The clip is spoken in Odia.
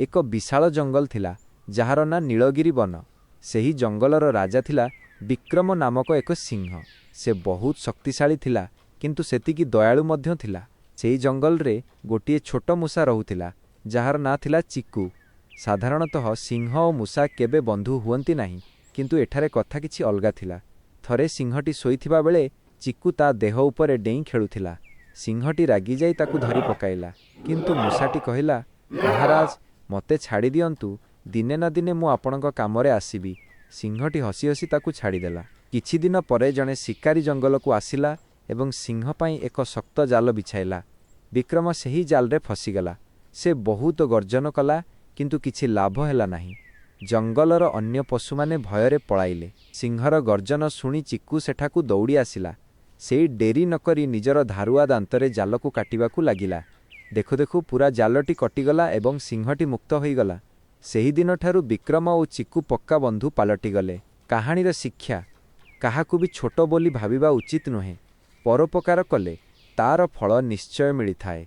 ଏକ ବିଶାଳ ଜଙ୍ଗଲ ଥିଲା, ଯାହାର ନାଁ ନୀଳଗିରି ବନ। ସେହି ଜଙ୍ଗଲର ରାଜା ଥିଲା ବିକ୍ରମ ନାମକ ଏକ ସିଂହ। ସେ ବହୁତ ଶକ୍ତିଶାଳୀ ଥିଲା, କିନ୍ତୁ ସେତିକି ଦୟାଳୁ ମଧ୍ୟ ଥିଲା। ସେହି ଜଙ୍ଗଲରେ ଗୋଟିଏ ଛୋଟ ମୂଷା ରହୁଥିଲା, ଯାହାର ନାଁ ଥିଲା ଚିକୁ। ସାଧାରଣତଃ ସିଂହ ଓ ମୂଷା କେବେ ବନ୍ଧୁ ହୁଅନ୍ତି ନାହିଁ, କିନ୍ତୁ ଏଠାରେ କଥା କିଛି ଅଲଗା ଥିଲା। ଥରେ ସିଂହଟି ଶୋଇଥିବା ବେଳେ ଚିକୁ ତା ଦେହ ଉପରେ ଡେଇଁ ଖେଳୁଥିଲା। ସିଂହଟି ରାଗିଯାଇ ତାକୁ ଧରି ପକାଇଲା। କିନ୍ତୁ ମୂଷାଟି କହିଲା, ମହାରାଜ, ମୋତେ ଛାଡ଼ି ଦିଅନ୍ତୁ, ଦିନେ ନା ଦିନେ ମୁଁ ଆପଣଙ୍କ କାମରେ ଆସିବି। ସିଂହଟି ହସି ହସି ତାକୁ ଛାଡ଼ିଦେଲା। କିଛି ଦିନ ପରେ ଜଣେ ଶିକାରୀ ଜଙ୍ଗଲକୁ ଆସିଲା ଏବଂ ସିଂହ ପାଇଁ ଏକ ଶକ୍ତ ଜାଲ ବିଛାଇଲା। ବିକ୍ରମ ସେହି ଜାଲରେ ଫସିଗଲା। ସେ ବହୁତ ଗର୍ଜନ କଲା, କିନ୍ତୁ କିଛି ଲାଭ ହେଲା ନାହିଁ। ଜଙ୍ଗଲର ଅନ୍ୟ ପଶୁମାନେ ଭୟରେ ପଳାଇଲେ। ସିଂହର ଗର୍ଜନ ଶୁଣି ଚିକୁ ସେଠାକୁ ଦୌଡ଼ି ଆସିଲା। ସେ ଡେରି ନକରି ନିଜର ଧାରୁଆ ଦାନ୍ତରେ ଜାଲକୁ କାଟିବାକୁ ଲାଗିଲା। ଦେଖୁ ଦେଖୁ ପୂରା ଜାଲଟି କଟିଗଲା ଏବଂ ସିଂହଟି ମୁକ୍ତ ହୋଇଗଲା। ସେହିଦିନଠାରୁ ବିକ୍ରମ ଓ ଚିକୁ ପକ୍କା ବନ୍ଧୁ ପାଲଟିଗଲେ। କାହାଣୀର ଶିକ୍ଷା, କାହାକୁ ବି ଛୋଟ ବୋଲି ଭାବିବା ଉଚିତ୍ ନୁହେଁ। ପରୋପକାର କଲେ, ତା'ର ଫଳ ନିଶ୍ଚୟ ମିଳିଥାଏ।